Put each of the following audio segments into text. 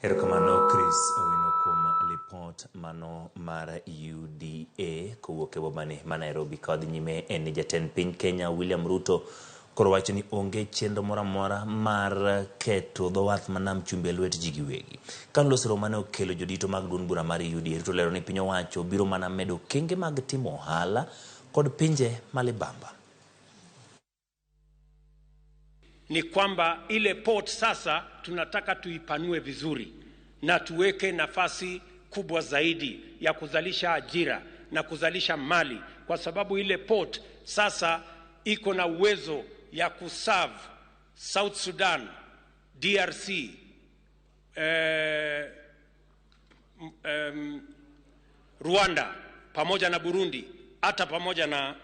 Erokamano Chris Owino kuom lipot mano mar UDA kowuok e bomani ma Nairobi. Ka wadhi nyime en ni jatend piny Kenya William Ruto koro wacho ni onge chenro moro amora mar keto dho wath ma Nam Chumbi e lwet ji giwegi. Ka noloso romo mane okelo jodito mag duond bura mar UDA, Ruto lero ni piny owacho biro mana medo okenge mag timo ohala kod pinje ma libamba. Ni kwamba ile port sasa tunataka tuipanue vizuri na tuweke nafasi kubwa zaidi ya kuzalisha ajira na kuzalisha mali, kwa sababu ile port sasa iko na uwezo ya kuserve South Sudan, DRC, Rwanda pamoja na Burundi, hata pamoja na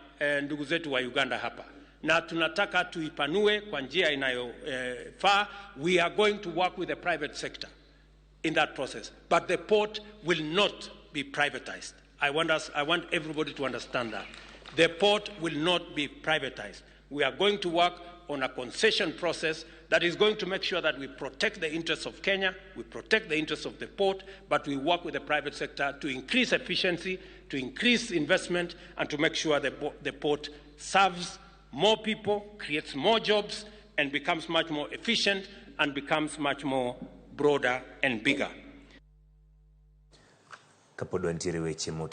ndugu zetu wa Uganda hapa, na tunataka tuipanue kwa njia inayofaa. We are going to work with the private sector in that process, but the port will not be privatized. I want everybody to understand that. The port will not be privatized. We are going to work on a concession process that is going to make sure that we protect the interests of Kenya, we protect the interests of the port, but we work with the private sector to increase efficiency, to increase investment, and to make sure the port serves more people, creates more jobs, and becomes much more efficient and becomes much more broader and bigger. Kapod wantiere weche